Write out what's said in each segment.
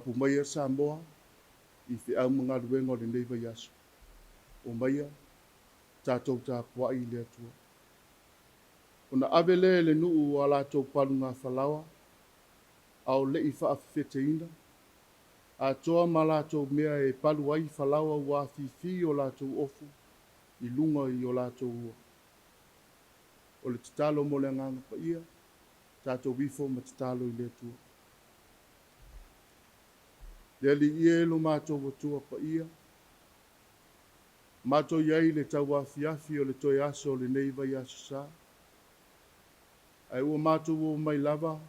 Papu maia Samoa i feau ma galuega o lenei vaiaso. Omaia tatou tapuai i le Atua. Ona ave lea e le nuu o a latou palugafalaoa, a o le i faafefeteina, atoa ma latou mea e palu ai falaoa ua afifi o latou ofu i luga i o latou ua. O le tatalo mo le Agaga Paia, tatou ifo ma tatalo i le Atua. Le Alii e lo matou Atua paia, matou i ai i le tauafiafi o le toe aso o lenei vaiaso sa, ae ua matou omai lava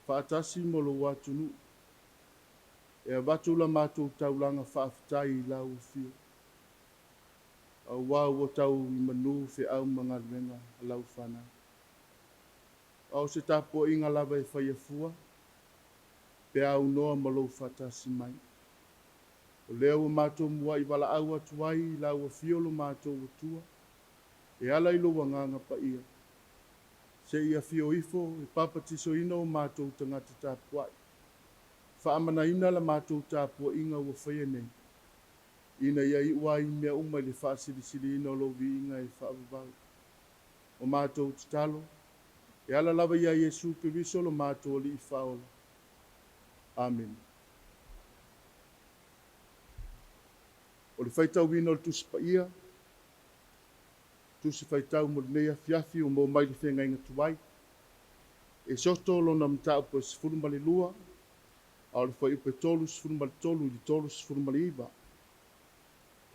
faatasi mo lou atunuu, e avatu la matou taulaga faafetai i lau afio, auā ua tau i manu feau ma galuega a lau fanau. A o se tapuaiga lava e faia fua, pe aunoa ma lou faatasi mai. O lea ua matou muai valaau atu ai i lau afio lo matou Atua, e ala i lou Agaga Paia, se i afio ifo e papatisoina o matou tagata tapuai, faamanaina la matou tapuaiga ua faia nei, ina ia iu ai mea uma i le faasilisiliina o lou viiga e faavavau. O matou tatalo, e ala lava ia Iesu Keriso lo matou Alii Faaola. Amene. O le faitauina o le Tusi Paia, Tusi Faitau mo lenei afiafi ua maua mai le Feagaiga Tuai, Esoto lona mataupu e 12, a o le fuaiupu e 33 i le 39.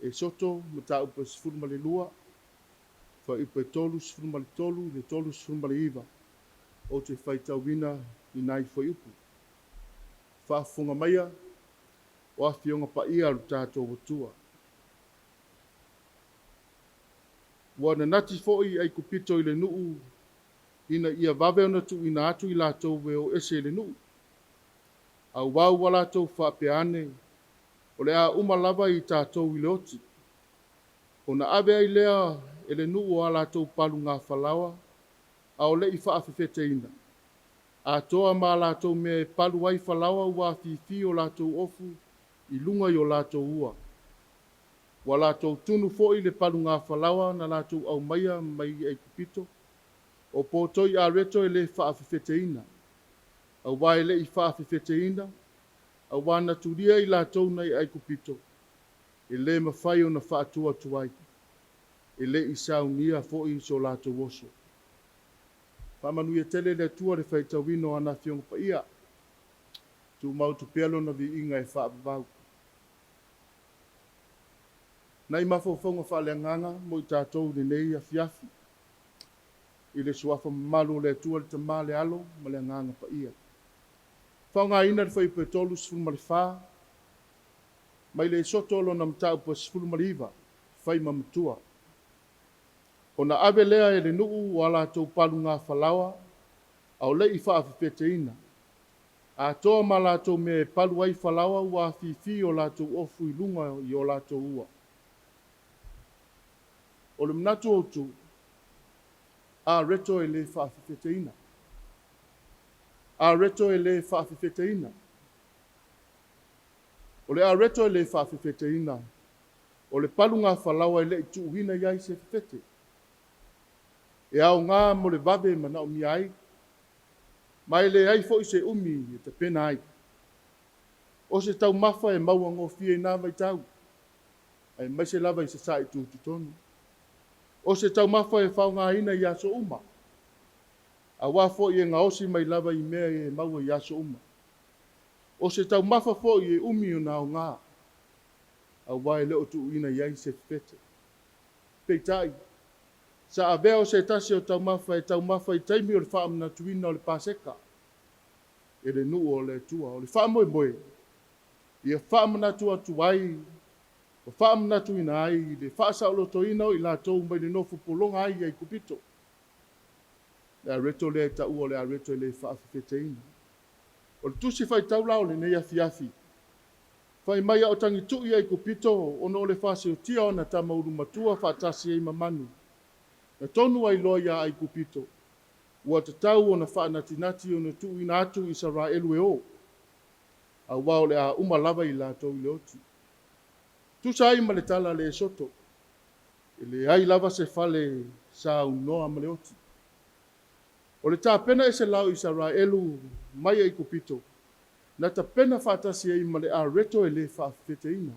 Esoto mataupu e 12, fuaiupu e 33 i le 39. Ou te faitauina i nai fuaiupu. Faafofoga maia o Afioga Paia a lo tatou Atua. Ua nanati foi Aikupito i le nuu ina ia vave ona tuuina atu i latou e o ese i le nuu. Auā ua latou faapea ane, o le a uma lava i tatou i le oti. Ona ave ai lea e le nuu o a latou palugafalaoa, a o le i faafefeteina, atoa ma a latou mea e palu ai falaoa ua afifi o latou ofu i luga i o latou ua. Ua latou tunu foi le palugafalaoa na latou aumaia mai Aikupito, o potoi areto e le faafefeteina, auā e le i faafefeteina, auā na tulia i latou nai Aikupito, e le mafai ona faatua atu ai, e le i saunia foi so latou oso. Faamanuia tele le Atua i le faitauina o ana Afioga Paia. Tumau atu pea lona viiga e faavavau. Nai mafaufauga faaleagaga mo i tatou i lenei afiafi, i le suafa mamalu o le Atua le Tama, le Alo ma le Agaga Paia. Faaaogaina le fuaiupu e 34 mai le Esoto lona mataupu e 19, fai ma matua. Ona ave lea e le nuu o a latou palugafalaoa, a o le i faafefeteina, atoa ma latou mea e palu ai falaoa ua afifi o latou ofu i luga i o latou ua. O le manatu autu, areto e le faafefeteina. Areto e le faafefeteina. O le areto e le faafefeteina, o le palugafalaoa e le i tuuina i ai se fefete. E aoga mo le vave e manaomia ai, ma e leai foi se umi e tapena ai. O se taumafa e mauagofie i na vaitau, aemaise lava i sasae tutotonu. O se taumafa e faaaogaina i aso uma, auā foi e gaosi mai lava i mea e maua i aso uma. O se taumafa foi e umi ona aoga, auā e le o tuuina i ai se fefete. Peitai, sa avea o se tasi o taumafa e taumafa i taimi o le faamanatuina o le Paseka e le nuu o le Atua. O le faamoemoe, ia faamanatu atu ai, ma faamanatuina ai le faasaolotoina o i latou mai le nofo pologa ai i Aikupito. Le areto lea e taua o le areto e le faafefeteina. O le tusi faitau la o lenei afiafi, fai mai a o tagitui Aikupito ona o le faasiotia o ana tama ulumatua faatasi ai ma manu, na tonu ai loa ia Aikupito, ua tatau ona faanatinati ona tuuina atu Isaraelu e o. Auā o le a uma lava i latou i le oti. Tusa ai ma le tala a le Esoto, e leai lava se fale sa aunoa ma le oti. O le tapena ese la o Isaraelu mai Aikupito, na tapena faatasi ai ma le areto e le faafefeteina,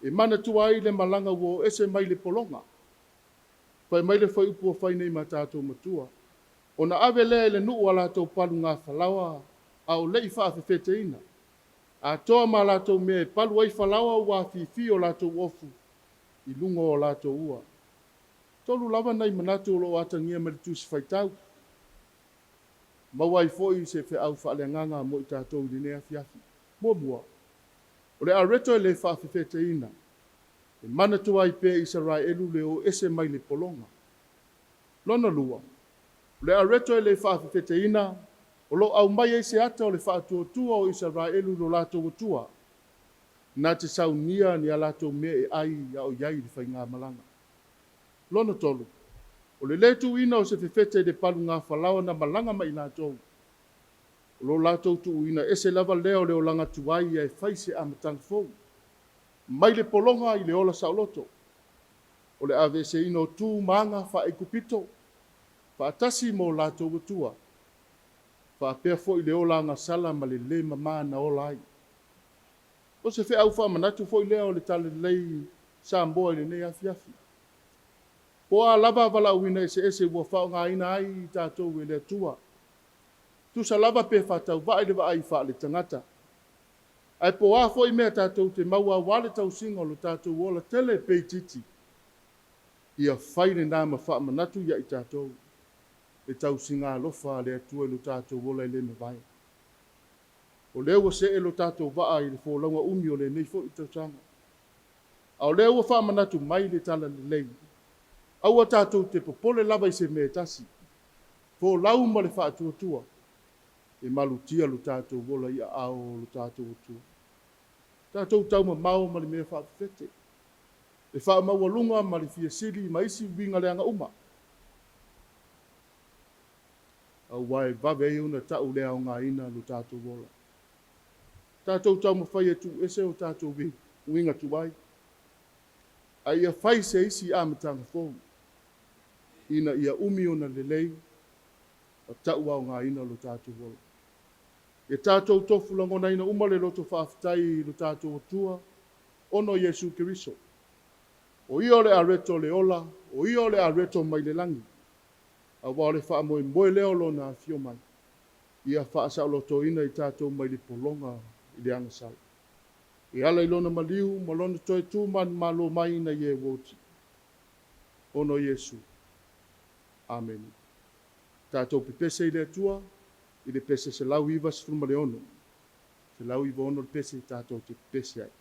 e manatua ai le malaga ua o ese mai le pologa. Fai mai le fuaiupu ua fai nei ma tatou matua, ona ave lea i le nuu a latou palugafalaoa a o le i faafefeteina, atoa ma latou mea e palu ai falaoa ua afifi o latou ofu i luga o latou ua. 3 lava nai manatu o lo o atagia mai le Tusi Faitau. Maua ai foi se feau faaleagaga mo i tatou i lenei afiafi. Muamua, o le areto e le faafefeteina, e manatua ai pea e Isaraelu le o ese mai le pologa. Lona lua, o le areto e le faafefeteina, o lo o aumai ai se ata o le faatuatua o Isaraelu i lo latou Atua, na te saunia ni a latou mea e ai a o i ai i le faigamalaga. Lona tolu, o le lē tuuina o se fefete i le palugafalaoa na malaga ma i latou, o lo latou tuuina ese lava lea o le olaga tuai ae fai se amataga fou, mai le pologa i le ola saoloto. O le aveeseina o tu ma aga faa-Aikupito, faatasi ma o latou atua, faapea foi le ola agasala ma le lē mama na ola ai. O se feau faamanatu foi lea o le Talalelei Samoa i lenei afiafi. Po o a lava valaauina eseese ua faaaogaina ai i tatou e le Atua, tusa lava pe faatauvaa i le vaai faale-tagata, ae po o a foi mea tatou te maua aua le tausiga o lo tatou ola tele pe itiiti, ia fai lena ma faamanatu ia i tatou le tausiga alofa a le Atua i lo tatou ola e le mavae. O lea ua see lo tatou vaa i le folauga umi o lenei foi tausaga, a o lea ua faamanatu mai le Talalelei, aua tatou te popole lava i se mea e tasi, folau ma le faatuatua, e malutia lo tatou ola i aao o lo tatou Atua. Tatou taumamao ma le mea faafefete, le faamaualuga ma le fia sili ma isi uiga leaga uma, aua e vave ai ona tau le aogaina lo tatou ola. Tatou taumafai e tuuese o tatou uiga tuai, a ia fai se isi amataga fou, ina ia umi ona lelei ma tau aogaina lo tatou ola. Ia tatou tofu lagonaina uma le loto faafetai i lo tatou Atua, ona o Iesu Keriso. O Ia o le areto o le ola, o Ia o le areto mai le lagi, aua o le faamoemoe lea o Lona afio mai, ia faasaolotoina i tatou mai le pologa i le agasala. E ala i Lona maliu ma Lona toe tu manumalo mai ina ia e ua oti. Ona o Iesu. Amene. Tatou pepese i le Atua i le pese 196. 196 le pese tatou te pepese ai.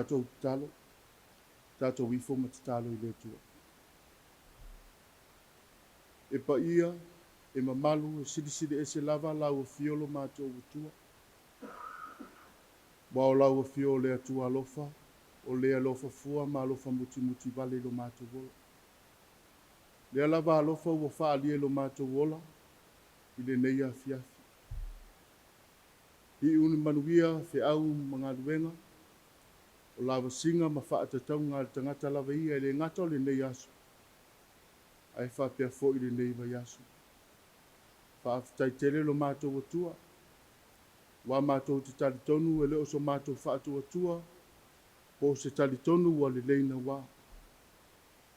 Tatou tatalo, tatou ifo ma tatalo i le Atua. E paia, e mamalu, e silisili ese lava lau afio lo matou Atua. Aua o lau afio o le Atua alofa, o le alofa fua ma alofa mutimuti vale i lo matou ola. Lea lava alofa ua faaalia i lo matou ola i lenei afiafi. Iu ni manuia, feau ma galuega, o lavasiga ma faatatauga a le tagata lava ia e le gata o lenei aso, ae faapea foi lenei vaiaso. Faafetai tele lo matou Atua, ua matou te talitonu e le o so matou faatuatua po o se talitonu ua lelei naua,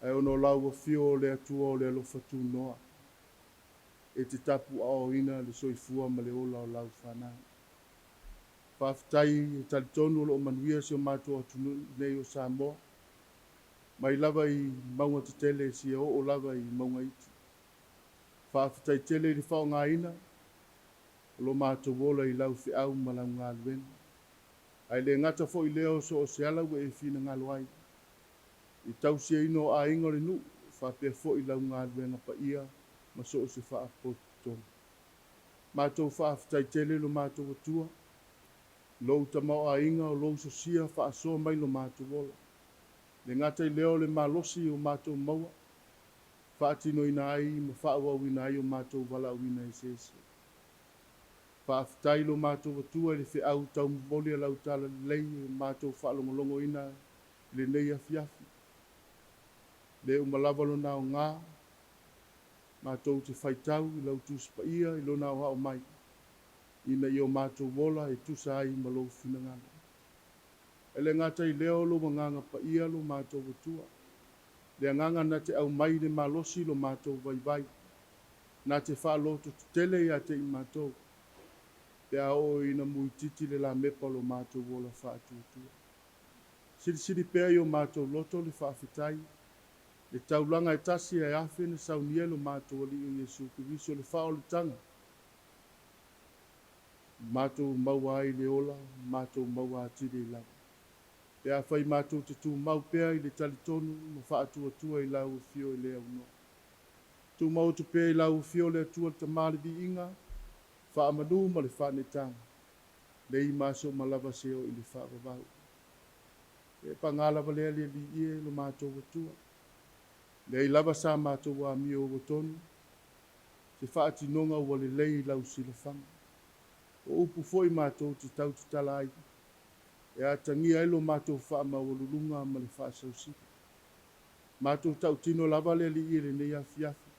ae ona o lau afio o le Atua o le alofa tunoa, e te tapuaaoina le soifua ma le ola o lau fanau. Faafetai e talitonu o lo o manuia si o matou atunuu nei o Samoa, mai lava i mauga tetele seia oo lava i mauga iti. Faafetai tele i le faaaogaina o lo matou ola i lau feau ma lau galuega. Ae le gata foi i lea o so o se ala ua e finagalo ai, i tausiaina o aiga o le nuu, faapea foi lau galuega paia ma so o se faalapotopotoga. Matou faafetai tele lo matou Atua, lou tamaoaiga o lou sosia faasoa mai lo matou ola. Le gata i lea o le malosi o matou maua, faatinoina ai ma faaauauina ai o matou valaauina eseese. Faafetai lo matou Atua i le feau taumomoli a lau talalelei e matou faalogologoina i lenei afiafi. Le uma lava lona aoga, matou te faitau i lau Tusi Paia i lona aoao mai, ina ia o matou ola e tusa ai ma lou finagalo. E le gata i lea o lou agaga paia lo matou Atua, le agaga na te aumai le malosi lo matou vaivai, na te faalototetele ia te i matou, pe a oo ina muititi le lamepa o lo matou ola faatuatua. Silisili pea i o matou loto le faafetai, le taulaga e tasi e afe na saunia e lo matou Alii o Iesu Keriso le faaolataga, matou maua ai le ola, matou maua atili ai lava. Pe afai matou te tumau pea i le talitonu ma faatuatua i lau afio e le aunoa. Tumau atu pea i lau afio le Atua le Tama le viiga, faamanu ma le faaneetaga, nei ma aso uma lava seia oo i le faavavau. E paga lava lea le Alii e lo matou Atua. Leai lava sa matou amio ua tonu, se faatinoga ua lelei i lau silafaga. O upu foi matou te tautatala ai, e atagia ai lo matou faamaualuluga ma le faasausili. Matou tautino lava le Alii i lenei afiafi,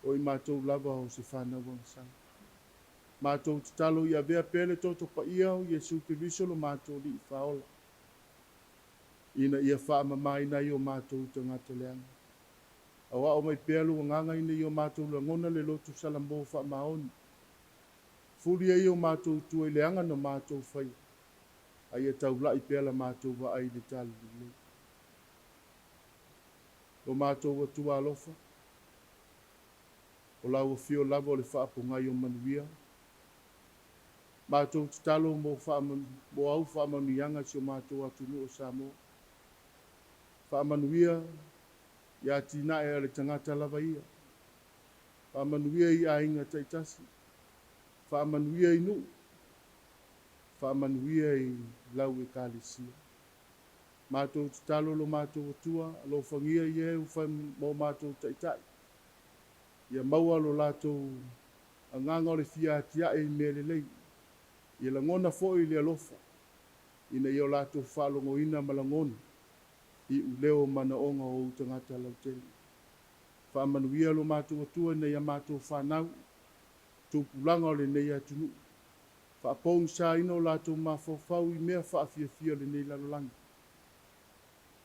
o i matou lava o se fanau agasala. Matou tatalo ia avea pea le toto paia o Iesu Keriso lo matou Alii Faaola, ina ia faamamaina ai o matou tagata leaga. Aoao mai pea lou agaga ina ia o matou lagona le loto salamo faamaoni. Fuli ai o matou tua i le aga na matou faia, a ia taulai pea la matou vaai i le talalelei. Lo matou Atua alofa, o lau afio lava o le faapogai o manuia. Matou tatalo mo au faamanuiaga i si o matou atunuu o Samoa. Faamanuia i atinae a le tagata lava ia. Faamanuia i aiga taitasi. Faamanuia i nuu. Faamanuia i lau ekalesia. Matou tatalo lo matou Atua, alofagia i e ua mo matou taitai. Ia maua lo latou agaga o le fia atiae i mea lelei. Ia lagona foi le alofa, ina ia o latou faalogoina ma lagona i uleo manaoga o ou tagata lautele. Faamanuia lo matou Atua ina ia matou fanau, tupulaga o lenei atunuu. Faapogisaina o latou mafaufau i mea faafiafia o lenei lalolagi.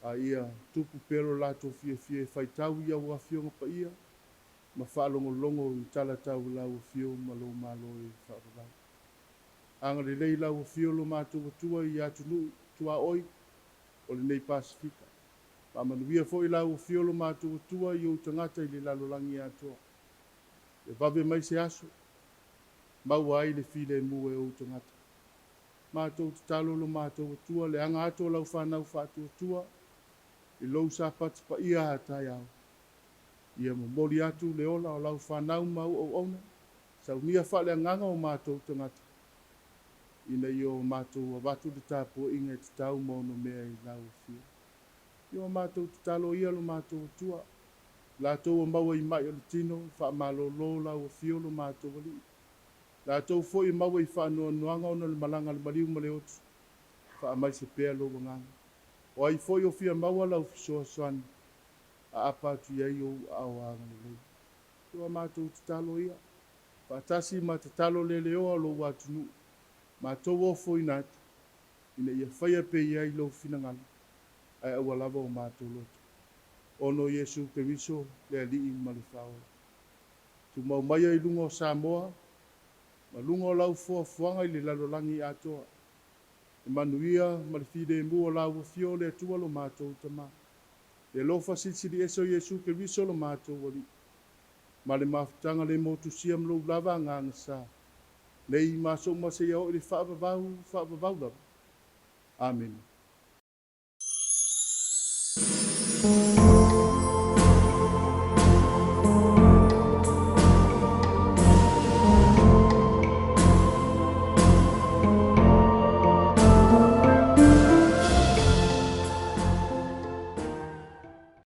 A ia tupu pea lo latou fiafia e faitau i au afioga paia ma faalogologo i talatau o lau afio ma lou malo e faavavau. Agalelei lau afio lo matou Atua i atunuu tuaoi o lenei Pasefika. Faamanuia foi lau afio lo matou Atua i ou tagata i le lalolagi atoa. Ia vave mai se aso, maua ai le filemu e ou tagata. Matou tatalo lo matou Atua, le aga atu o lau fanau faatuatua i lou Sapati paia a taeao. Ia momoli atu le ola o lau fanau ma au auauna, saunia faaleagaga o matou tagata, ina ia o matou avatu le tapuaiga e tatau ma onomea i lau afio. Ia o matou tatalo ia lo matou Atua, latou ua maua i mai o le tino, faamalolo lau afio lo matou Alii. Latou foi e maua i faanoanoaga ona o le malaga a le maliu ma le oti, faamaise pea lou agaga. O ai foi o fia maua lau fesoasoani, aapa atu i ai ou aao agalelei. Ia o matou tatalo ia, faatasi ma tatalo leleoa o lou atunuu, matou ofoina atu, ina ia faia pea i ai lou finagalo, ae aua lava o matou loto. Ona o Iesu Keriso, le Alii ma le Faaola. Tumau maia i luga o Samoa, ma luga o lau foafoaga i le lalolagi atoa. Le manuia ma le filemu o lau afio o le Atua lo matou Tama. Le alofa silisili ese o Iesu Keriso lo matou Alii. Ma le mafutaga le motusia ma lou lava agaga sa. Nei ma aso uma seia oo i le faavavau, faavavau lava. Amene.